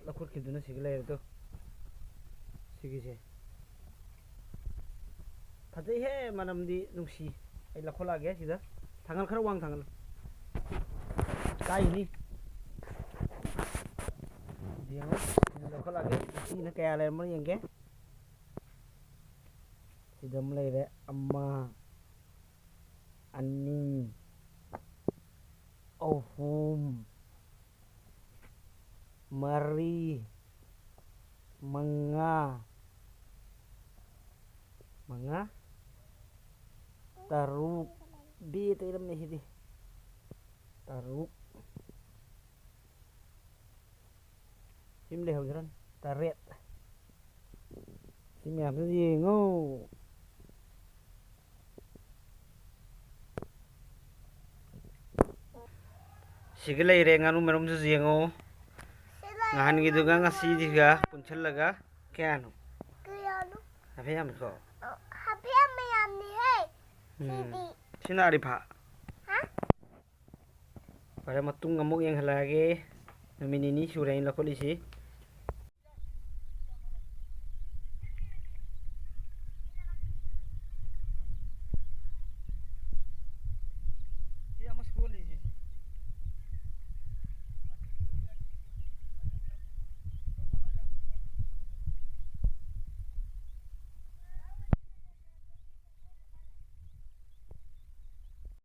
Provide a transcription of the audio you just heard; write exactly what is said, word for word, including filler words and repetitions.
ꯂꯧꯈꯠꯈꯤꯕꯗꯨꯅ ꯁꯤꯒ ꯂꯩꯔꯦ ꯑꯗꯣ꯫ ꯁꯤꯒꯤꯁꯦ ꯐꯖꯩꯍꯦ, ꯃꯅꯝꯗꯤ ꯅꯨꯡꯁꯤ꯫ ꯑꯩ ꯂꯧꯈꯠꯂꯛꯑꯒꯦ ꯁꯤꯗ꯫ ꯊꯥꯡꯒꯜ ꯈꯔ ꯋꯥꯡ ꯊꯥꯡꯒꯜ꯫ ꯀꯥꯏꯅꯤ꯫ ꯌꯦꯡꯉꯣ꯫ ꯁꯤꯗ ꯂꯧꯈꯠꯂꯛꯑꯒꯦ꯫ ꯁꯤꯅ ꯀꯌꯥ ꯂꯩꯔꯝꯕꯅꯣ ꯌꯦꯡꯒꯦ꯫ ꯁꯤꯗ ꯑꯃ ꯂꯩꯔꯦ꯫ ꯑꯃ, ꯑꯅꯤ, ꯑꯍꯨꯝ, ꯃꯔꯤ, ꯃꯉꯥ, ꯃꯉꯥ, ꯇꯔꯨꯛ, ꯕꯦ ꯇꯩꯔꯝꯃꯦ ꯁꯤꯗꯤ꯫ ꯇꯔꯨꯛ꯫ ꯁꯤꯃ ꯂꯩꯍꯧꯖꯔꯅꯤ꯫ ꯇꯔꯦꯠ꯫ ꯁꯤ ꯃꯌꯥꯝꯁꯤꯗ ꯌꯦꯡꯉꯣ꯫ ꯁꯤꯒ ꯂꯩꯔꯦ, ꯉꯥꯅꯨ ꯃꯔꯨꯝꯁꯤꯁꯨ ꯌꯦꯡꯉꯣ꯫ ꯁꯤ ꯂꯩꯔꯦ, ꯉꯍꯥꯟꯒꯤꯗꯨꯒ ꯉꯥꯅꯨ ꯉꯁꯤꯒꯤꯒ ꯃꯔꯨꯝ꯫ ꯄꯨꯟꯁꯤꯜꯂꯒ ꯀꯌꯥꯅꯣ? ꯀꯌꯥꯅꯣ? ꯍꯥꯏꯐꯦꯠ ꯌꯥꯝꯃꯤꯀꯣ? ꯑ, ꯍꯥꯏꯐꯦꯠ ꯌꯥꯝ ꯌꯥꯝꯅꯤꯍꯦ꯫ ꯎꯝ꯫ ꯁꯤꯗꯤ꯫ ꯁꯤꯅ ꯑꯔꯤꯐꯥ꯫ ꯍꯥ? ꯐꯔꯦ, ꯃꯇꯨꯡ ꯑꯃꯨꯛ ꯌꯦꯡꯍꯜꯂꯛꯑꯒꯦ꯫ ꯅꯨꯃꯤꯠ ꯅꯤꯅꯤ ꯁꯨꯔꯦ ꯑꯩꯅ ꯂꯧꯈꯠꯂꯤꯁꯤ꯫